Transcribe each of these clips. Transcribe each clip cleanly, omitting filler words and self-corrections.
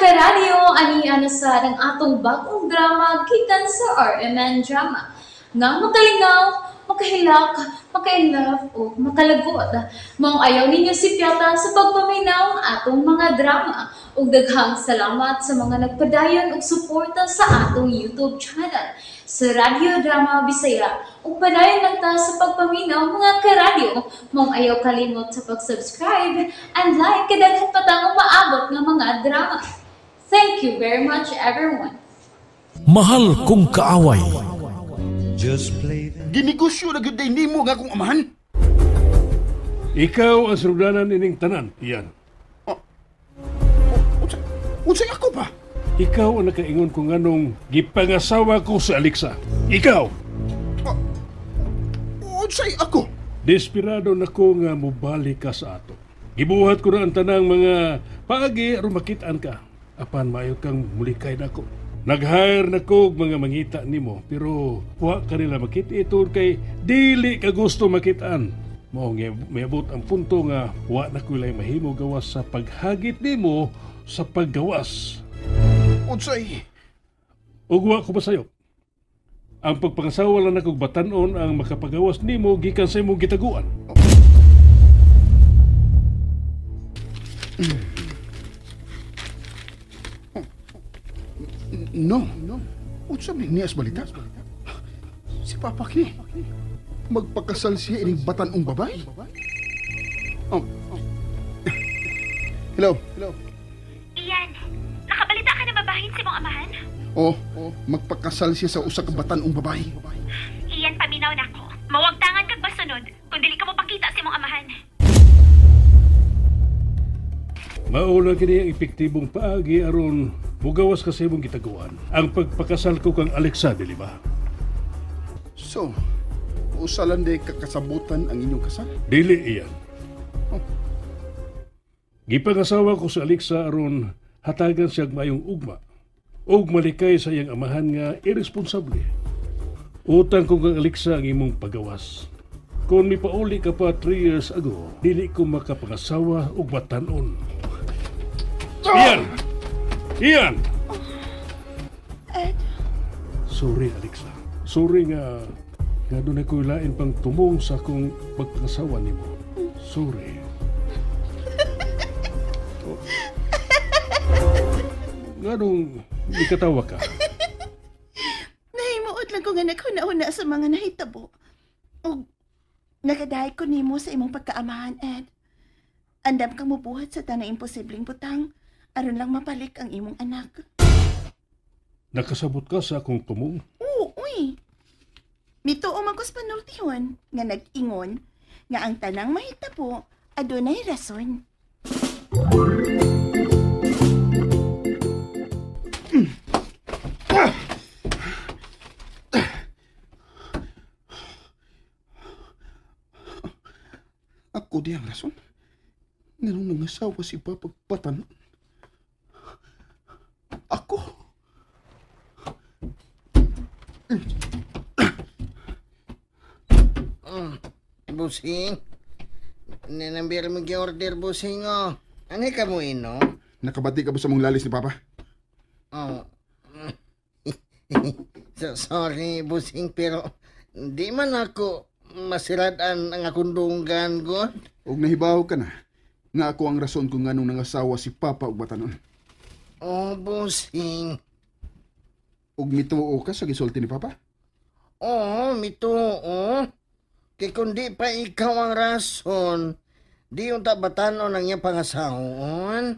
Karadyo, ani na sad ang atong bagong drama gikan sa RMN Drama. Nga makalingaw, makahilak, makainlove o makalagot. Maong ayaw ninyo sipyata sa pagpaminaw atong mga drama. Ug daghang salamat sa mga nagpadayon og suporta sa atong YouTube channel sa Radyo Drama Bisaya. Ug padayon lang ta sa pagpaminaw, mga karadyo. Maong ayaw kalimot sa pag-subscribe and like kay daghan pa tang umaabot nga mga drama. Thank you very much, everyone. Mahal Kong Kaaway. Ginegosyo na gyud nimo nga akong amahan. Ikaw ang surdanan ining tanan, Ian. Unsay ako pa? Ikaw ang nakaingon kung anong gipangasawa ko sa Alexa. Ikaw! Unsay ako? Desperado na ko nga mubalik ka sa ato. Gibuhat ko na ang tanang mga paagi aron makitaan ka. Apan maayo kang mulikay nako. Nag-hire na ko og mga mangita nimo pero wa ka nila makita ito kay dili ka gusto makitaan. Mao nga miabot ang punto nga wa na ko ilay mahimo gawas sa paghagit nimo sa paggawas. Unsay? Ug wa ko pasayop. Ang pagpangasawa lang nakog batan-on ang makapagawas nimo gikan sa imong gitaguan. No. Unsa man niya sa balita? Si Papa kini. Magpakasal siya ining batan-ong babae? Oh. Hello. Ian, nakabalita ka na babahin si mong amahan? Oh, magpakasal siya sa usa ka batan-ong babae. Ian, paminaw na ako. Mawagtangan kag basunod kung dili ka mo pakita si mong amahan. Mao lang kini ang epektibong paagi aron mugawas ka sa imong gitaguan. Ang pagpakasal ko kang Alexa, dili ba? So, usalan day kakasabutan ang inyong kasal? Dili, Ian. Oh. Gipangasawa ko sa Alexa aron hatagan siya maayong ugma ug malikay sa iyang amahan nga irresponsable. Utang ko kang Alexa ang imong pagawas. Kung mipauli ka pa 3 years ago, dili ko makapangasawa ug batan-on. Ian! Ian! Ed? Sorry, Alexa. Sorry nga doon ko ilain pang tumong sa akong pagpangasawa nimo. Sorry. Oh. Nga nung ikatawa ka? Nahimuot lang ko nga naghuna-huna sa mga nahitabo. O nakadahay ko nimo sa imong pagkaamahan, Ed. Andam kang mubuhat sa tanang imposibleng butang aron lang mapalik ang imong anak. Nakasabot ka sa akong tumong? Oo, uy. Mituo man ko sa panultihon nga nag-ingon nga ang tanang mahitabo adunay rason. Ako di ang rason. Nganong nangasawa si Papa Batan. Ako. Busing. Ninambir mo gi-order, busing, oh. Ano ka mo ino? Nakabati ka ba sa mong lalis ni Papa? Oh. So, sorry, busing, pero di man ako masiradan ang akong dunggan, God. Og nahibaw ka na nga ako ang rason kung nganong nangasawa si Papa og batanon. Oh, busing. Og mituo ka sa gisulti ni Papa? Oo, mituo. Kay kung di pa ikaw ang rason, di yung batanon ang iyang pangasaon.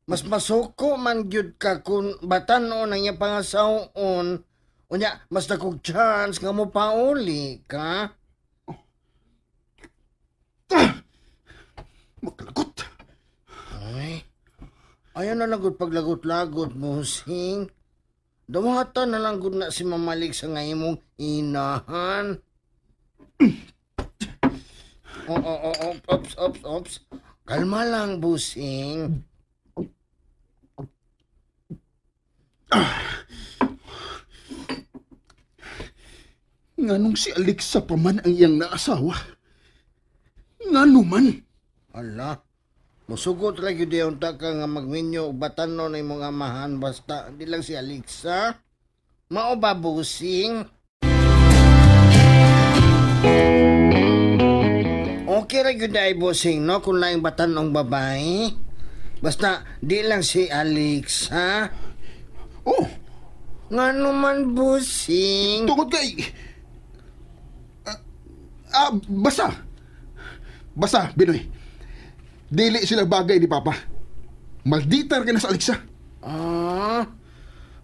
Mas masuko man gyud ka kung batanon ang iyang pangasaon. Unya, mas dakog chance nga mo pauli ka. Oh. Maglagot. Ay, ayaw na lang gud paglagot-lagot, busing. Dumahatan na lang gud na si Mamalik sa nga imong inahan. Oh, ops, ops, ops. Kalma lang, busing. Nganong si Alexa pa man ang iyang naasawa? Ngano man? Ala, Musugot ra gyud unta ka nga magminyo og batanon na imong amahan basta di lang si Alexa. Mao ba, busing? Okay ra gyud ay, busing, no? Kung laing batanong babae. Basta di lang si Alexa. Oh! Ngano man, busing? Tungod kay... basta. Basta, Binoy. Dili sila bagay ni Papa. Maldita ka na sa Alexa. Ah,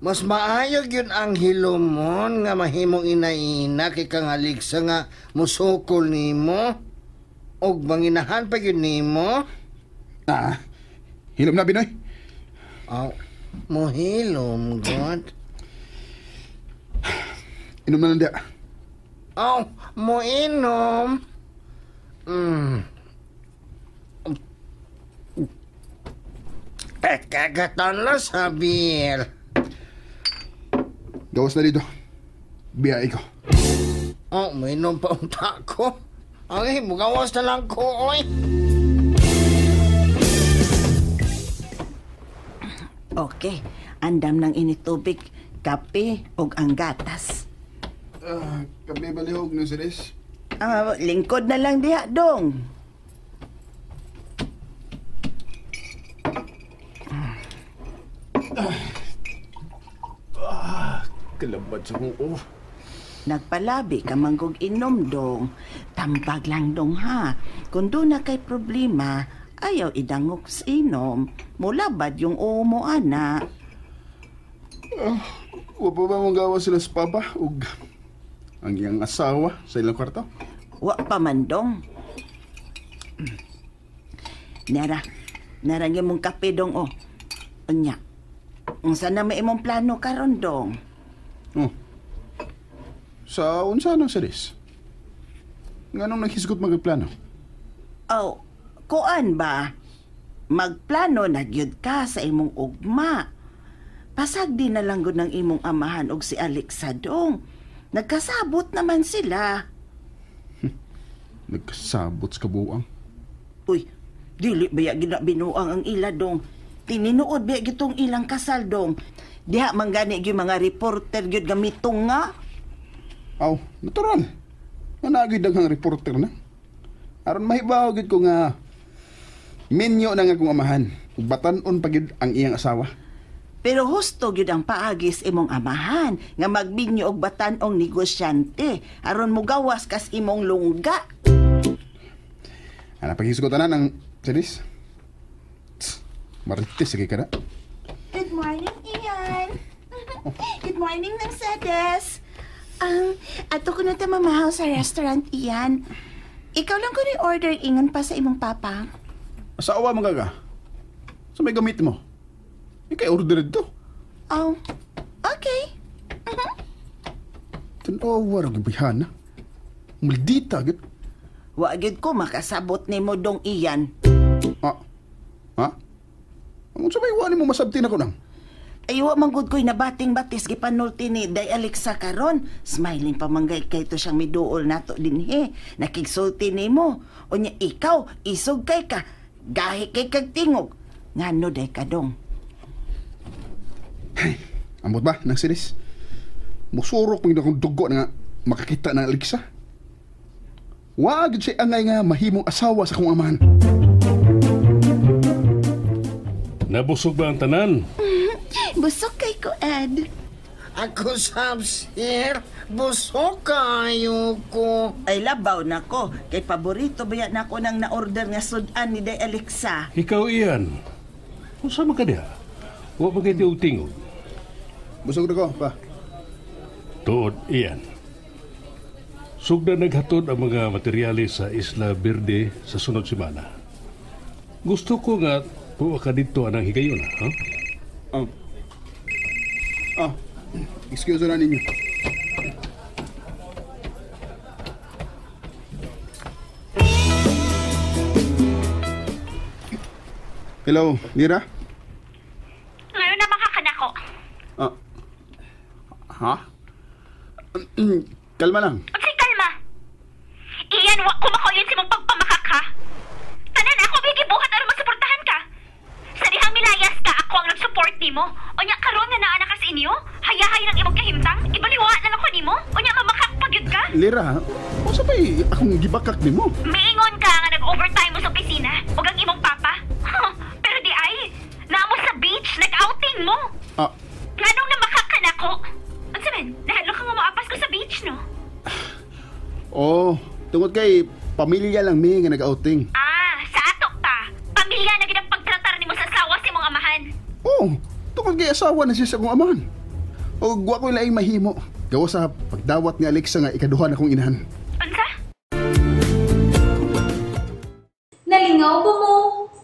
mas maayo yun ang hilumon nga mahimong ina-ina kay kang Alexa nga musukol nimo. Og manginahan pa yun nimo. Ah, hilom na, Binoy. Oh, mohilom, God. Inom na lang diya. Oh, moinom. Kagatan na sa beer. Gawas na dito. Biyay ko. Oh, mainom pa unta ko. Ay, mugawas na lang ko, oy. Okay, andam ng initubig, kape ug ang gatas. Kape balihog ng siris. Lingkod na lang diha, dong. Kalabad sa kong oh. Nagpalabi ka manggog inom, dong. Tambag lang, dong, ha. Kung doon na kay problema, ayaw idangok sa inom. Mulabad yung oo mo, ana. Wa pa ba mong gawa sila sa papa? Ug ang iyang asawa sa ilang kwarto? Wa pa man, dong. Nara, nara nga mong kape, dong, oh. Unya, unsa na may imong plano karon, dong? Oh. Sa unsa na, Ceres? Nganong naghisgot magplano? Oh, kuan ba? Magplano na gyud ka sa imong ugma. Pasag di na lang gud ng imong amahan og si Alexa, dong. Nagkasabot naman sila. Nagkasabot sa kabuang. Uy, dili ba ya gina binuang ang ila, dong? Tininuod ba gitong ilang kasal, dong? Diha man gani gyud mga reporter gyud gamitong nga. Aw, natural. Nga daghang reporter na. Aron mahibaw gyud ko nga minyo na nga kong amahan. Ug batan-on pa gyud ang iyang asawa. Pero husto gyud ang paagis imong amahan nga magbinyo og batan-ong negosyante aron mugawas kas imong lungga. Ana paghisgot na ng Celis. Marites sige ka na. Good morning, Ian. Good morning, Mercedes. Ato ko na ta mamahaw sa restaurant, Ian. Ikaw lang ko ni order ingon pa sa imong papa. Asawa mo ka? Sa may gamit mo? Ikay order dito. Oh, okay. Tanawa ra gibihana. Maldita gid. Wa gid ko makasabot nimo dong, Ian. Ah. Ha? Ang unsa may wa nimo masabti nako nang? Ay, wa man gud ko'y nabating-batis gipanulti ni Day Alexa karon. Smiling pa manggay kay to siyang miduol nato dinhi. Nakigsulti nimo. Unya ikaw isog kay ka. Gahi kay kag tingog. Ngano day ka, dong? Hey, ambot ba nang siris? Musurok man akong dugo na nga makakita na Alexa. Wa gid siya angay nga mahimong asawa sa akong amahan. Nabusog ba ang tanan? Busog kay ko, Ed. Ako sab, sir. Busog kayo ko. Ay, labaw na ko. Kay paborito ba yan ako nang na-order nga sudan ni Day Alexa. Ikaw, Ian. Unsa man ka diha? Wa pa kay tiog tingog. Busog na ko, pa. Tuod, Ian. Sugda naghatod ang mga materyales sa Isla Verde sa sunod semana. Gusto ko nga tuwa ka dito anang higayon, ha? Oh. Ah, excuse na ninyo. Hello, Mira? Ngayon na makakanako. Ah. Ha? Kalma lang. Unsay kalma? Iyan, wa ko makauyon sa imong pagpamakak, ha? Tanan ako may gibuhat aron masuportahan support nimo. Unya karon nga naa na ka sa inyo, hayahay lang imong kahimtang, ibaliwa na lang ko nimo. Unya mamakak pa gyud ka. Lira, unsa pa'y akong gibakak nimo? Miingon ka nga nag-overtime mo sa opisina ug ang imong papa. Pero di ay, naa mo sa beach, nag-outing mo. Ah, Nganong namakak ka nako? Unsa man, nahadlok ka nga moapas ko sa beach, no? Oh, tungod kay pamilya lang mi nga nag-outing. Ah, sa ato pa. Pamilya na gid ang pagtratar nimo sa asawa sa imong amahan. Oh, tungod kay asawa na siya sa akong amahan. O wa ko'y laing mahimo. Gawa sa pagdawat ni Alexa nga ikaduha na kong inahan. Unsa? Nalingaw ba mo?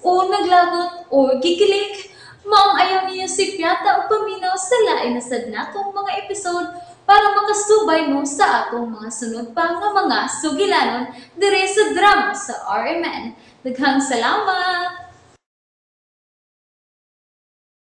O naglagot o gikilig? Maong ayaw niyo sipyata o paminaw sa lain na sad natong mga episode para makasubay mo sa atong mga sunod pa nga mga sugilanon dire sa drama sa RMN. Daghang salamat!